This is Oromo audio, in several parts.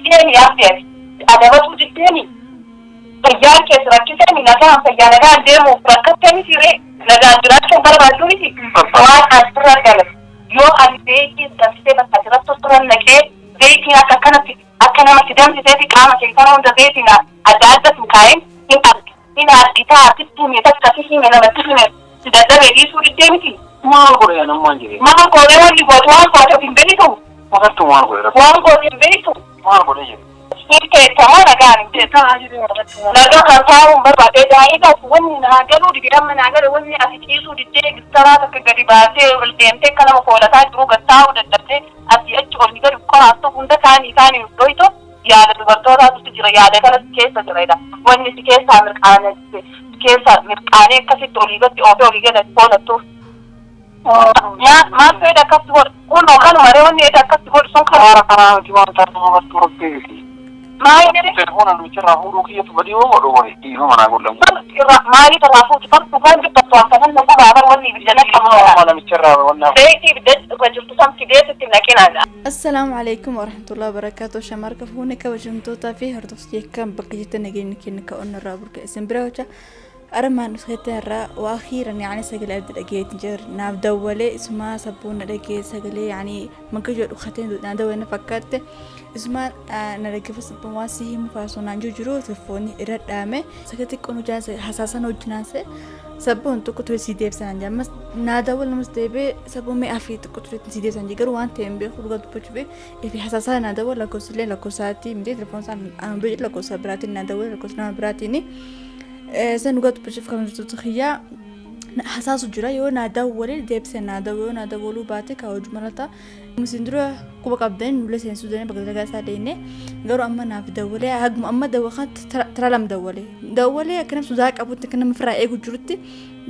Diddeeni yaabdi ati. Adabatuu diddeeni. Fayyaan keessa rakkisanii nagaan fayyaa nagaan deemuuf rakkattee miti ree nagaan jiraachuun barbaaddu miti. Waan asirra gale yoo ani zayitii danfisee bakka asirratti turan naqee zayitiin akka akkanatti akka namatti danfiseeti qaama kee kana hunda zayitiin adda adda hin kaa'in hin argi. Hin argitaa sitti hime takka si hime namatti hime si dadhabee dhiisuu diddee miti. Maal godhe anammaan jedhee? Maal gootee wanni gootu waan goote of hin beektu. Magartuu maal godhe? Waan goote hin beektu. Maal godhe jedhe? Hin teessamoo nagaan hin teessu. Taa'aa jedhee magartuu. Nagaa kan taa'uun barbaadee daa'ima wanni naa galuu dide amma naa gale wanni ati ciisuu diddee gistaraa takka gadi baatee ol deemtee akka nama koolataa jiru gad taa'uu dadhabdee asii achi ol gadi qoraattu hunda kaanii kaanii dhoytu yaada dubartootaatu jira yaada kanas keessa jira. Wanni si keessaa mirqaane keessa mirqaanee akkasitti olii gadi oofee olii gadi koolattuuf. Maal fedha akkasi godhu kunoo kanuma ree wanni edda akkasi godhu sun kan Karaa kanaa miti waan taatu magartuu rabbeeti. Maal jedhe? Telefoona namicha fuudhuu kiyyatu badii yoo godhu godhe dhiifama naa godhamu. Maaliif irraa fuuti? Kan dhugaan dubbattu waan kanan na gubaa bar wanni ibidda na qabu. Namicha irraa wanna. Zayitii ibidda irra jirtu san fidee sitti naqina. Assalaamu alaikum warahmatullahi wabarakatuh. Shamarka fuune kabajamtootaa fi hordoftoota kan bakka jirtan nageenya keenya ka onnarraa burqa isin bira hojja. Armaan dhufeetti irraa waa akhiiran yaani sagalee abdi dhageetiin jira. Naaf dawwalee isumaa sabboon na dhagee sagalee yaani magajoo dhukateen na dawwalee na fakkaatte. Isumaa na dhaggeeffa sabboon waan si himu faasoo naan jiru jiru telefoonni irra dhaame. Sagalee xiqqoon hojjaa hasaasan hojjinaanse sabboon tokko ture si deebisan jaa ammas naa dawwal namas deebi'ee sabboon mi'aa fi xiqqoo ture si deebisan jaa garuu waan ta'e hin beeku dhugaa dubbachuuf fi hasaasaa naa dawwal lakkoofsillee lakkoofsaatti miti telefoon isaan aan beeku lakkoofsa biraatiin naa dawwal lakkoofsa nama biraatiin san dhugaa dubbachuuf kan hojjetu kiyyaa hasaasu jira yoo naa dawwale deebisee naa dawwal yoo naa dawwaluu baate ka hojii marata. Isin dura quba qabdan nulle seensuu dandeenye bakka dalagaa isaa deemne garuu amma naaf dawwalee haguma amma dawwa tara lama dawwalee dawwalee akka nama sodaa qabutti akka nama ofirraa eegu jirutti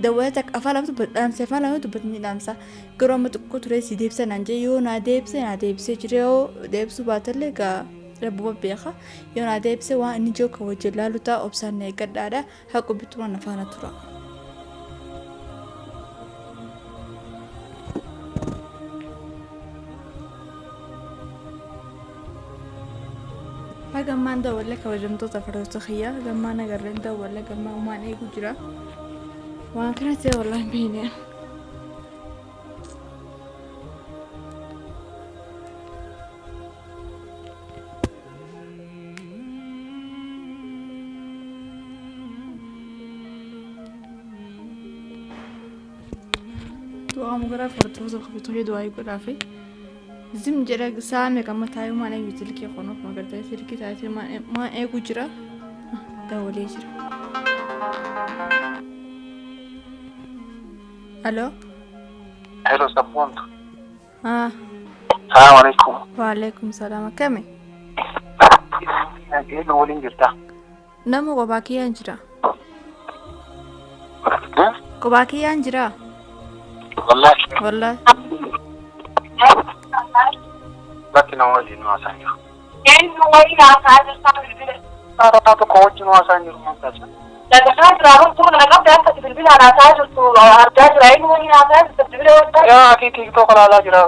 dawwalee takka afaan lama dubbata dhaamsee afaan lama dubbata ni dhaamsa garuu amma xiqqoo turee si deebisa naan jee yoo naa deebise naa deebisee jira yoo deebisuu baatellee gaa rabbuma beeka yoo naa deebise waan inni jiru kan wajjin laalu ta'a obsaan na eeggadhaadha haqu bituma na faana tura. Hagammaan dawwalle kabajamtoota hordoftoota kiyyaa hagammaan agarreen dawwalle hagammaa uumaan eegu jira. Waan kana ta'e wallahi hin beekne. Du'aa mugaraa hordoftoota hordoftoota du'aa godhaafi. Zim jedha saame kan taa'ee maan eegu silkii kunuuf magartee silkii taatee maan eegu jira dawwalee jira. Aloo. Hello sabboontu. Haa. Salaamu alaikum. Waalaikum salaam akkami? Eenyu waliin jirta? Nama kophaa kiyyaan jira. Kophaa kiyyaan jira. Wallaahi. Wallaahi. Bakki nama wajjin haasaan jiru. Eenyu waliin haasa'aa jirtaa bilbila? Haaraa tokko wajjin haasaan jiru maal taasisa? Dhagahaa jira bartuu na qabda akka ati bilbilaan haasa'aa jirtu argaa jira eenyu waliin haasa'aa jirta bilbila wajjin. Yaa ati TikTok ilaalaa jira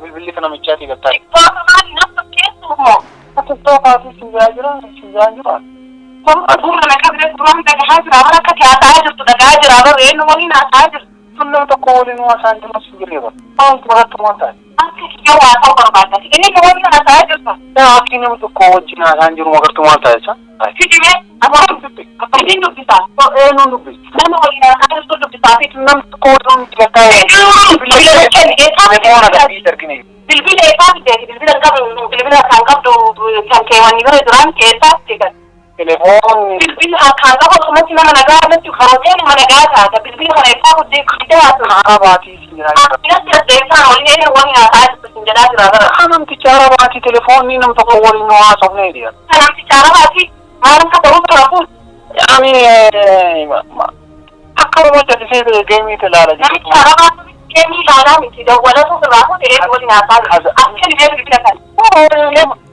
bilbilli kana michaatii galtaa. TikTok maali na fakkeessu immoo? TikTok ati si biraa jira si biraa jiru. Kun gurra na qabda duraan dhagahaa jira bara akka ati haasa'aa jirtu dhagahaa jira barre eenyu waliin haasa'aa jirtu. Sun nama tokko waliin haasaan jiru si jirre bara. Maaltu marattu maal taate? Akka kiyya waa ta'uu barbaadda. Eenyu waliin haasa'aa jirta? Yaa ati nama tokko wajjin haasaan jiru magartuu maal taate? Fidime afaan fidin dubbisaa. Eenyuun dubbisa? Nama waliin haasa'aa jirtu dubbisaa fi Namni tokko waliin galtaa. Bilbila kenni eessaa Telefoona gadhiis argine. Bilbila eessaa fideeti bilbila qabdu bilbila kan qabdu kan keewwanii bira jiran eessaa fide. Telefoonni Bilbila harkaan qabu akkasumatti nama nagaa irratti karootee nama nagaa taata bilbila kana eessaa fuddee fidee haasa'u. Arabaatii si jira. Akkanatti as deebisaan waliin eenyu waliin haasa'aa jirtu sin jedhaa jira bara. Namticha Arabaatii telefoonni nam tokko waliin haasofnee jira. Namticha Arabaatii maal akka ta'u tura fuut. Ani akka nama jallisee geemii ilaala jira. Namicha Arabaatii geemii ilaalaa miti dawwalatu irraa fuute eenyu waliin haasa'aa jirtu. Akka dhibee bilbila kana.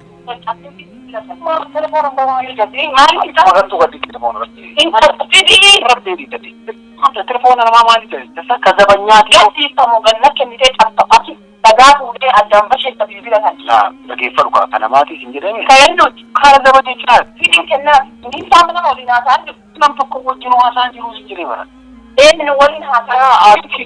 Magartuu gadi telefoona irratti. Rabbi telefoona namaa maali ta'e? Akka zabanyaati. Gasiifamu ganna kennitee cabsa. Dhagaa fuudhee addaan basheessa bilbila kana. Laa dhageeffadhu kaa kana maatii sin jedhame. Kayannuuti. Kana daba jechaa. Fidin kennaaf. Inni isaan nama waliin haasa'aa jiru. Nam tokko wajjin haasa'aa jiru sin jedhee bara. Eenyu waliin haasa'aa jiru?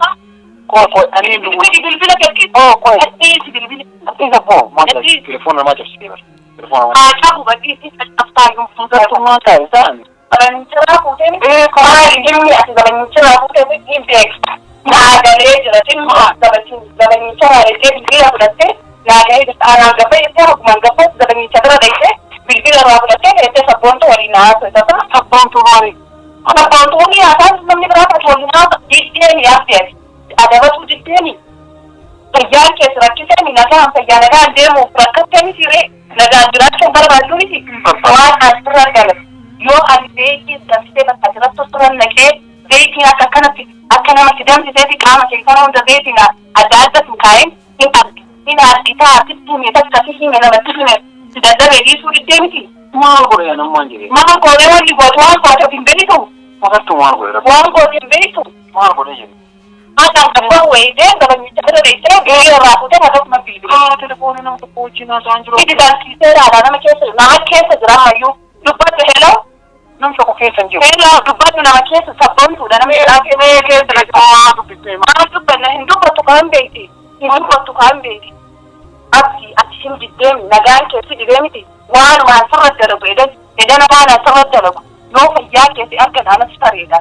Koo koo ani Bilbila keetti. Oh koo. Dhiisi bilbila. Isa koo maal telefoona namaa cabsitee bara. Telefoona namaa. Haa cabu badhiisi caccabsaa Fuuldura maal taa'e isaan. Zabanyichirraa fuutee maali dhimmi ati zabanyichirraa fuutee hin beekta. Naagalee jira dhimma zabanyichirraa jettee bilbila fudhattee naagalee jirta. Anaan gabba jettee hoggumaan gabba zabanyicha bira dheessee bilbila irraa fudhattee jettee sabboontu waliin haasa'e. Sabboontu maali? Sabboontu waliin haasa'an namni biraa taatu waliin haasa'u diddeeni yaabdi ati. Adabatuu diddeeni. Fayyaan keessa rakkisanii nagaan fayyaa nagaan deemuuf rakkattee miti ree nagaan jiraachuun barbaaddu miti. Waan asirra gala. Yoo ani zayitii danfisee bakka asirratti turan naqee zayitiin akka akkanatti akka namatti danfiseeti qaama kee kana hunda zayitiin adda adda hin kaa'in hin argi hin argitaa sitti hime takka si hime namatti hime si dadhabee dhiisuu diddee miti. Maal godhe nammaan jedhee. Maal godhe wanni gootu waan goote of hin beektu. Magartuu maal godhe rabbi. Waan goote hin beektu. Maal godhe jedhe. Haadhaan qabbaa wayitee gabanyicha bira dheessee bilbila irraa fuutee akkasuma bilbila. Haa telefoonii nama tokko wajjin haasa'aa jiru. Itti danfisee raadhaa nama keessa jira ammayyuu dubbadhu heloo. Nam tokko keessa hin jiru. Heloo dubbadhu nama keessa sabboontuudha nama Mee keessa maa dubbistee maal dubbanna hin dubbattu kaan beekti hin dubbattu kaan beekti. Abdi ati hin diddeemi nagaan keessi dhibee miti waanuma asirra dalagu edan edana waan asirra dalagu yoo fayyaa keessi argan anas tareedha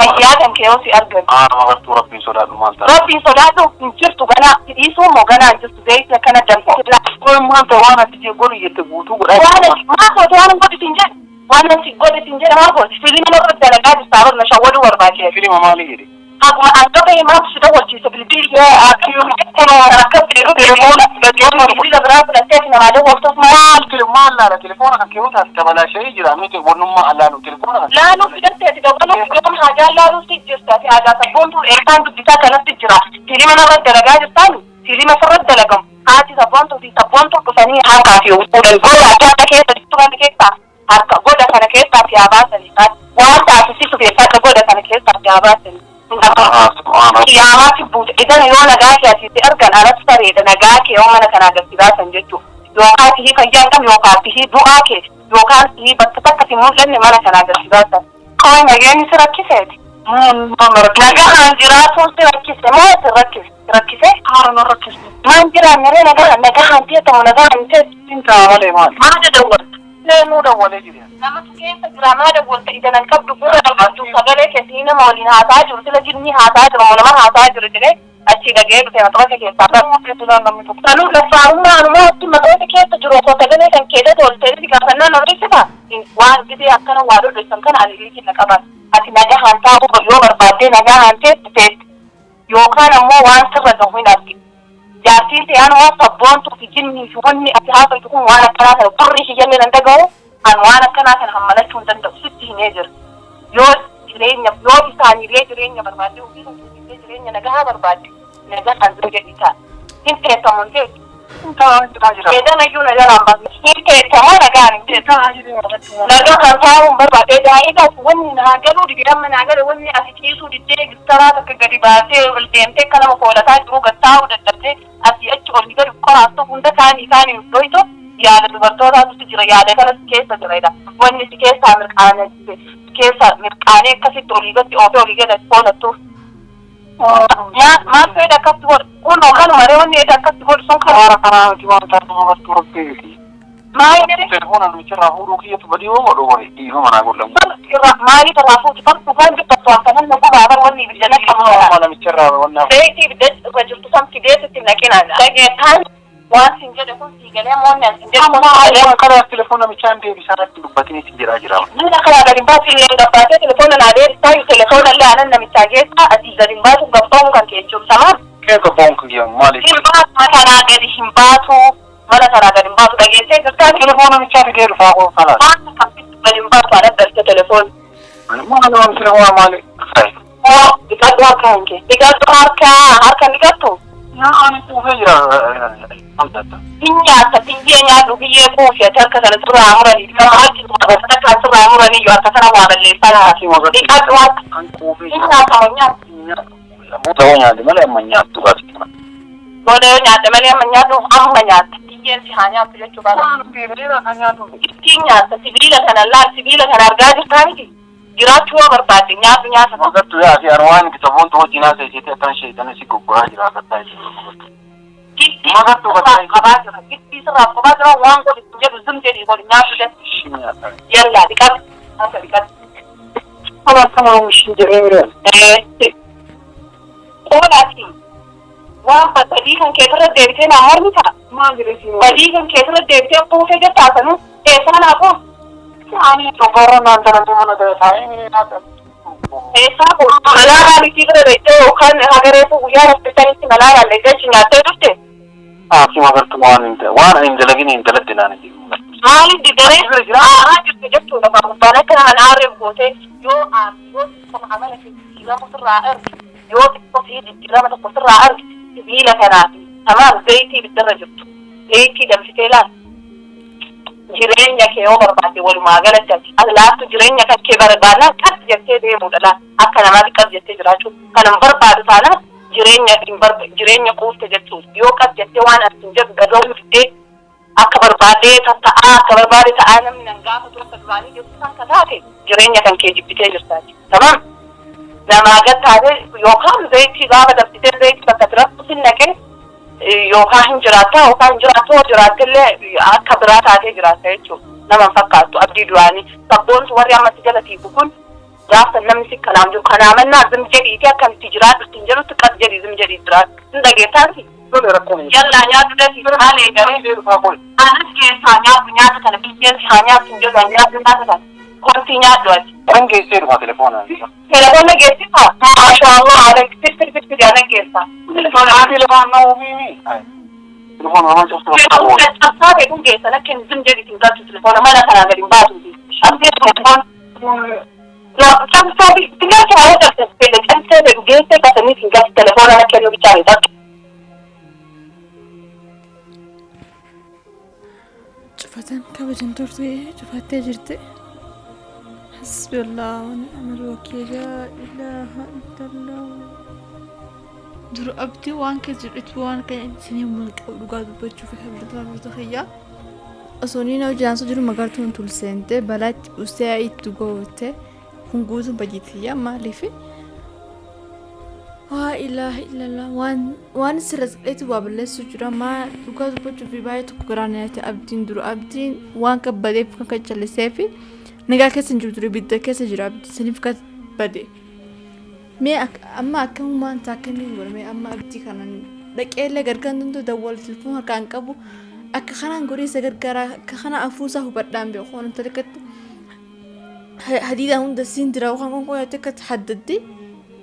fayyaa kan kee yoo si argan. Haa magartuu rabbiin sodaadhu maal ta'a. Rabbiin sodaadhu hin jirtu ganaa si dhiisuu immoo ganaa hin jirtu zayitii akkana danfisee Kun maal ta'e waan ati godhu jette guutuu godhaa. Waan ati maal goote waan godhu siin jedhe. Waan ati godhu siin jedhe maal goote filima nama dalagaa jirtaa barna shawwaduu barbaachise. Filima maalii jedhe? Akkuma hangafa himaatu si dawwalchiise bilbilli bilbila biraa fudhattee ati namaa dawwaltuuf maal Maal maal laala telefoona kan keewwata ati dabalaashee jira miti wannummaa allaalu telefoona kan. laaluu fidattee ati dawwaluuf yoom haajaan laaluutti jirta ati haajaa sabboontuu eessaan dubbisaa kanatti jira filima narra dalagaa jirtaani filima sirra dalagamu haati sabboontuu fi sabboontuu dhufanii harkaa fi fuudhan gola adda adda keessa turan keessaa harka goda kana keessaa fi haa baasanii waan taasisisu keessaa akka goda kana keessaa fi haa baasanii. Qiyyaamaatti buute idan yoo nagaa kee asitti argan anas tareedha nagaa kee yoo mana kanaa gadi baasan jechuudha. Yookaan sihii fayyaa hin qabne yookaan sihii du'aa kee yookaan sihii bakka takka si mul'anne mana kanaa gadi baasan. Kooyi nageenyi si rakkiseeti. Nagaan jiraatuun si rakkise moo si rakkise? Si rakkise? Haara na rakkise. Maan jiraanne ree nagaan nagaan teetamu nagaan teetu. Hin ta'a malee maal? Maa dawwalta? Leenuu dawwalee jira. Namatu keessa jira maa dawwalta ija nan qabdu gurra qabdu sagalee keessi nama waliin haasa'aa jiru sila jirni haasa'aa jiru moo nama haasa'aa jiru jedhee achi dhaga'ee dhufe matoota keessaa bara. Sanuu laffaarummaa anumaa matoota keessa jiru osoo sagalee kan keessa toltee gaafannaa nama ibsita. Waan gisee akkana waa dhodhessan kana ani illee na qaban. Ati nagahaan taa'uu yoo barbaaddee nagahaan teessu teessu yookaan ammoo waan sirra gahu hin arginu. Jaartiin ta'e anuma sabboontuu fi jinnii fi wanni ati haasoftu kun waan akkanaa kana gurri kiyyallee nan dhaga'u an waan akkanaa kana hammalachuu hin danda'u sitti himee jira. Yoo jireenya yoo isaanillee jireenya barbaadde ofii isaaniillee jireenya nagaa barbaadde nagaan jiru jedhi ta'a. Hin teessamu hin teessu. Hin ta'a hin ta'a jira. Eedana iyyuu na jalaan baasne. Hin teessamu nagaan hin teessu. Nagaa kan taa'uun barbaadde daa'ima wanni naa galuu dide amma naa gale wanni ati ciisuu diddee gistaraa takka gadi baasee ol deemtee akka nama koolataa jiru gad taa'uu dadhabdee asii achi olii gadi qoraattu hunda kaanii kaanii dhoytu yaada dubartootaatu jira yaada kanas keessa jira wanni si keessaa mirqaanee keessa mirqaanee akkasitti olii gadi oofee olii gadi koolattuuf. Maal fedha akkatti godhu kunoo kanuma ree wanni edda akkatti godhu sun kanuma. Haara kanaa miti waan taatu magartuu rabbiiti. Maal jedhe? Telefoona namicharraa fuudhuu kiyyatu badii yoo godhu godhe dhiifama naa godhamu. Maaliif irraa fuuti? Kan dhugaan dubbattu waan kanan na gubaa bar wanni ibidda na qabu. Namicharraa wanna. Zayitii ibidda irra jirtu san fideetitti naqina. Dhageettaan waan sin jedhe kun sii galee moonni an sin jedhe kun sii galee. Karaa telefoona namichaan deebisaa irratti dubbatanii si jedhaa jira. Mana karaa gadi hin baatu illee gabbaatee telefoona naa deebisaa iyyuu telefoona illee anan namichaa geessaa asii gadi hin baatu gabbaa'uun kan kee jechuun samaa. Kee gabbaa'uun kan kee maaliif? Hin baatu mana kanaa gadi hin baatu mana kanaa gadi hin baatu dhageessee jirtaa. Telefoona namichaa fidee dhufaa koo kalaas. Waan kan gadi hin baatu anan galche telefoona. Maal waan telefoona maali? Dhiqadhu harka hin kee. Dhiqadhu harka harka hin dhiqattu. Yaa ani quufee jira. Hin nyaata biyyee nyaadhu biyyee quufi ati harka kana sirraa muranii harki takka sirraa muranii yoo harka kana waa balleessaa dhiqadhu harka. Kan quufee Hin nyaatamu nyaata. Ta'uu nyaate malee amma nyaattu gaafii. Booda yoo nyaatte malee amma nyaadhu amma nyaatta. Biyyeen si haa nyaattu jechuu baala. Waan beekneera kan nyaatu. Ittiin nyaatta sibiila kana laal sibiila kana argaa jirtaa miti. Jiraachuu yoo barbaadde nyaadhu nyaata kana. Magartuu yaa fi arwaan kitaboon wajjin haasa'e jettee akkan sheeyxana si goggoraa jira akka ta'e. Gittii Magartuu sirraa qabaa jira. Gittii sirraa qabaa jira waan godhi hin jedhu zim jedhii godhi nyaadhu jedhu. Yallaa dhiqadhu. Harka dhiqadhu. Akkana oomishin jedhee bira. Qoolaati. Waan badii kan keetirra deebitee naa mormita. Maal jedhee si Badii kan keetirra deebitee quufee jettaa sanuu eessaa naa quuf. Ani coggaarra naan talantuu mana ta'e taa'ee miree naa ta'e. Eessaa quuf. Malaa maaliitii bira deettee yookaan hagareefu guyyaa raffisanitti malaa laallee jechi nyaattee turte. Ati magartuu waan hin ta'e waan hin dalagin hin dalagin naan hin jedhu. Maaliif didaree aaraa jirte jechuudha. Gubbaan akka nama aarreef gootee yoo yoo xiqqoo amala kee jijjiirama sirraa argi yoo xiqqoo sii jijjiirama tokko sirraa argi sibiila kanaaf tamaam zayitii ibiddarra jirtu zayitii danfitee laal jireenya kee yoo barbaadde walumaa galatti ati laattu jireenya kan kee barbaadnaan qas jettee deemuudha laal akka namaatti qas jettee jiraachuu kanan barbaadu taanaan jireenya hin barba jireenya quufte jechuudha yoo qas jettee waan ati hin jedhu dhaga'uu diddee akka barbaadee tatta'aa akka barbaade ta'aa namni nan gaafatu akka duraanii jettu san ka taate jireenya kan kee jibbitee jirtaati. Tamam? Namaa gad taate yookaan zayitii gaafa dabsitee zayitii bakka biratti sin naqee yookaan hin jiraattaa yookaan hin jiraattu yoo jiraattellee akka biraa taatee jiraatta jechuudha. Nama hin fakkaattu abdii duraanii. Sabboontu warri amma si jala fiigu kun gaafa namni si kalaam jiru kanaa mannaa zim jedhiitii akka itti jiraadhu ittiin jedhutti qas jedhii zim jedhii jiraadhu. Hin dhageessaati? Tole rakkoon hin Yallaa nyaadhu dafii maal eegalee? Anas keessaa nyaadhu nyaata kana biyyeen si haa nyaattu hin jedhu nyaadhu nyaata kana. Kontii nyaadhu ati. Kan geessee dhufa telefoonaan. Telefoona geessisaa? Maashaa Allah alek fid fid fid fid ana geessaa. Telefoona Telefoon na uumimi. Telefoon nama cuftu. Telefoona caccabsaa ta'e kun geessa lakkeen zim jedhiitiin galchu telefoona mana kanaa gadi hin baatuuti. Abdii telefoon cabsaa galcha haa cabsa cabsee fedhu geessee kasaniitiin galchu telefoona lakkeen nu bichaa hin Cufatan kabajamtoota cufattee jirti. Hasbiyallah wa ni'mal wakiil laa ilaaha illallah. Dura abdii waan keessa jirtu waan kana isin himuu hin qabu dhugaa dubbachuuf kabajamtoota kiyyaa. Osoo inni hojii aansoo jiru magartuun tulseente balaa itti buustee itti goote kun guutuun bajiitiyyaa maaliif? Waa ilaaha illallah waan waan sirra siqeetu waa balleessu jira maa dhugaa dubbachuuf baay'ee tokko garaa nyaate abdiin dura abdiin waan kabbadeef kan kachallisee fi nagaa keessa hin jiru ture ibidda keessa jira abdiin saniif kabbade. Mee amma akkamumaan ta'a akkamiin godha mee amma abdii kanan dhaqeellee gargaan danda'u dawwal telefoon harkaan qabu akka kanaan godhee isa gargaaraa akka kana afuusaa hubadhaan beeku waan takkatti hadiidaan hunda siin jira waan kun qoyate akkatti haddadde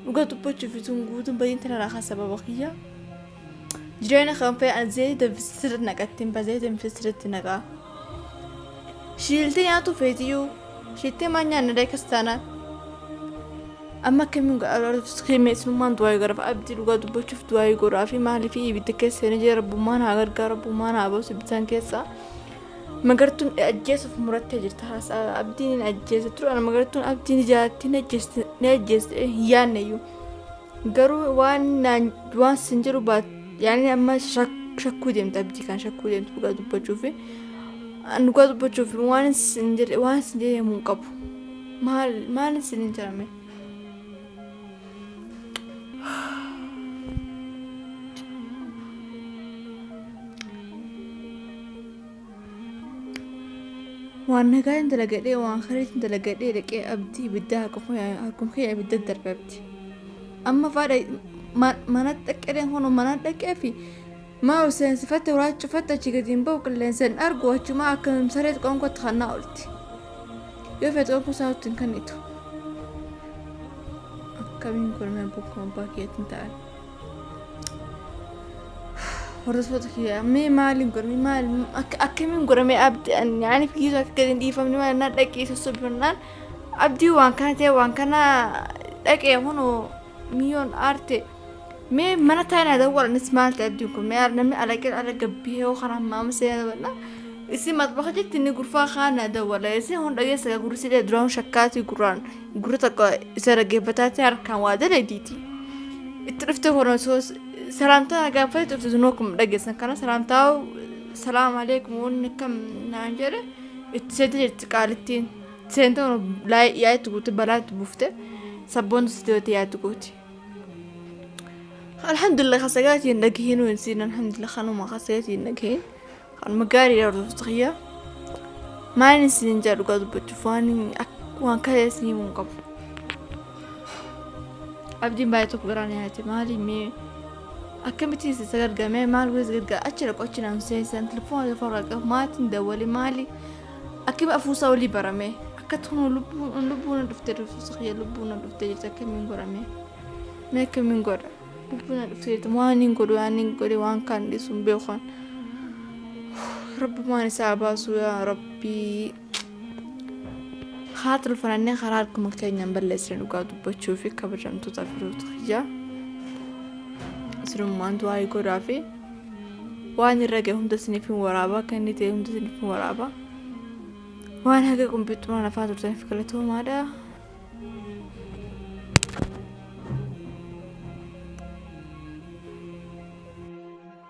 dhugaa dubbachuuf tun guutuun badiin tana rakaa sababa kiyya. Jireenya kan fe'e an zayita sirriitti naqattiin ba zayita sirriitti naqaa. Shiiltee nyaatu feetiyyuu shiiltee maa nyaanna dha taanaan. Amma akkamiin keessummaan du'aa godhaaf abdii dhugaa dubbachuuf du'aa godhaa fi maaliif ibidda keessa seenee jira rabbummaan haa gargaaru rabbummaan haa baasu ibiddaan keessaa. Magartuun ajjeesuuf murattee jirta haasaa abdiin ajjeese ture ana magartuun abdiin ijaatti ni ajjeeste hin yaadne iyyuu. Garuu waan naan waan sin jedhu baat yaani amma shakkuu deemte abdii kan shakkuu deemte dhugaa dubbachuuf. Dhugaa dubbachuuf waan sin jedhe waan sin jedhe himuu hin qabu. Maal maal sin hin jedhame. Waan nagaa hin dalagadhee waan kareetti hin dalagadhee dhaqee abdii ibiddaa harkuma kiyya ibidda darbe abdii. Amma faadha mana dhaqee hono mana dhaqee fi maa ol seensifatte uraa cufatte achi gadi hin bahu qilleensa hin argu achuma akka saree qoonqootti kannaa olti. Yoo feete qoonqoo isaa hin kennitu. Akkamiin godhame bokkuma abbaa kiyyaatti hin ta'an. Hordoftoota kiyya mee maaliin godhame maal akkamiin godhame abdii yaani fiigisu akka gadi hin dhiifamne maal naan dhaqee sossobifannaan abdii waan kana ta'e waan kana dhaqee kunoo miyoon aarte mee mana taa'ee na dawwalanis maal ta'e abdiin kun mee namni alaqee ala gabbihee yoo karaa maama seenaa dawwalna isin maxbaxa jetti inni gurfaa kaan na dawwala isin hun dhageessa gurri sidhee duraan shakkaatii gurraan gurra tokko isa dhaggeeffataatti harkaan waa dalagdiiti itti dhufte kun osoo Salaamtaa na gaafate turte sunuu akkuma dhageessan kana salaamtaa salaam aleekum wanni akkam naan jedhe itti seente jirti qaalittiin. Seente yaa itti guute balaa itti buufte sabboon sitti yaa itti guute. Alhamdulillah kasagaatii hin dhagahin hin siin alhamdulillah kanuma kasagaatii hin dhagahin kanuma gaarii hordoftu kiyya. Maal isin jedha dhugaa dubbachuuf waan waan kale isin himuu hin qabu. Abdiin baay'ee tokko garaa nyaate maali mee akkamittiin isa gargaarame maal gosa gargaara achi dhaqu achi naan seensan telefoona lafa irraa qabu maatiin dawwale maali akkami afuusaa olii barame akka tunu lubbuun lubbuun dhufte dhuftu kiyya lubbuun dhufte jirti akkamiin godhame mee akkamiin godha lubbuun dhufte jirti waan hin godhu waan hin godhe waan kaan dhiisu hin beekan rabbumaan isaa baasu yaa rabbii. Haa tolfanannee karaa harkuma keenyaan balleessine dhugaa dubbachuu fi kabajamtoota firoota kiyyaa. Isinummaan du'aa godhaa fi waan irra gahe hunda isiniif hin waraabaa akka inni ta'e hunda isiniif hin waraabaa. Waan haga qumbiixumaan afaan turtaniif galatoomaadha.